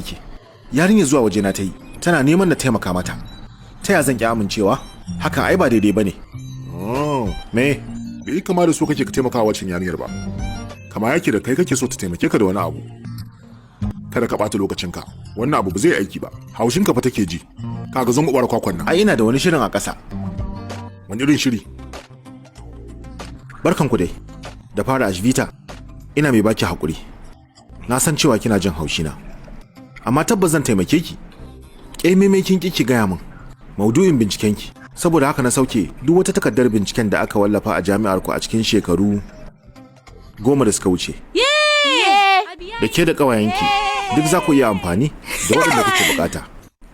nake. Yarinya zuwa wajena ta yi, tana neman na taimaka mata. Ta ya zan ki amincewa? Hakan ai ba daidai bane. Oh, Me? Bai yi kama da so kake ka taimaka wa waccan yarinyar ba. Kama yake da kai kake so ta taimake ka da wani abu. Kada ka ɓata lokacinka. Wannan abu ba zai aiki ba. Haushinka fa take ji. Kaga zan ubar kwakwan nan. Ai ina da wani shirin a ƙasa. Wani irin shiri? Barkanku dai. Da fara Ashvita, ina mai baki hakuri. Na san cewa kina jin haushina. Amma tabbas zan taimake ki. Ƙememe kin ki gaya min maudu'in bincikenki. Saboda haka na sauke duk wata takardar binciken da aka wallafa a jami'ar ku a cikin shekaru 10 da suka wuce. Da ke da ƙawayenki duk za ku iya amfani da waɗanda kuke bukata.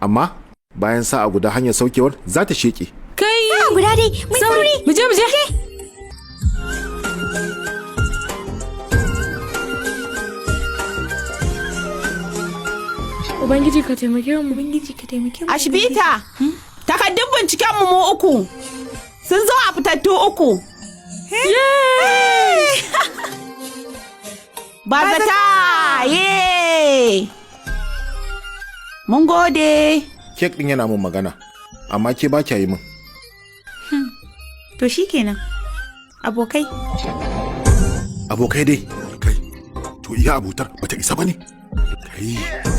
Amma bayan sa'a guda hanyar saukewar za ta sheƙe. Kai! Sa'a guda dai, mai sauri. Mu je, mu je. Ubangiji ka taimake mu. Ubangiji ka taimake mu. Ashbita, takaddun binciken mu mu uku sun zo a fitattu uku. Ba zata ye. Mun gode. Kek ɗin yana min magana, amma ke ba kya yi min. To shikenan. Abokai. Abokai dai. Kai, to iya abotar bata isa ba ne? Kai.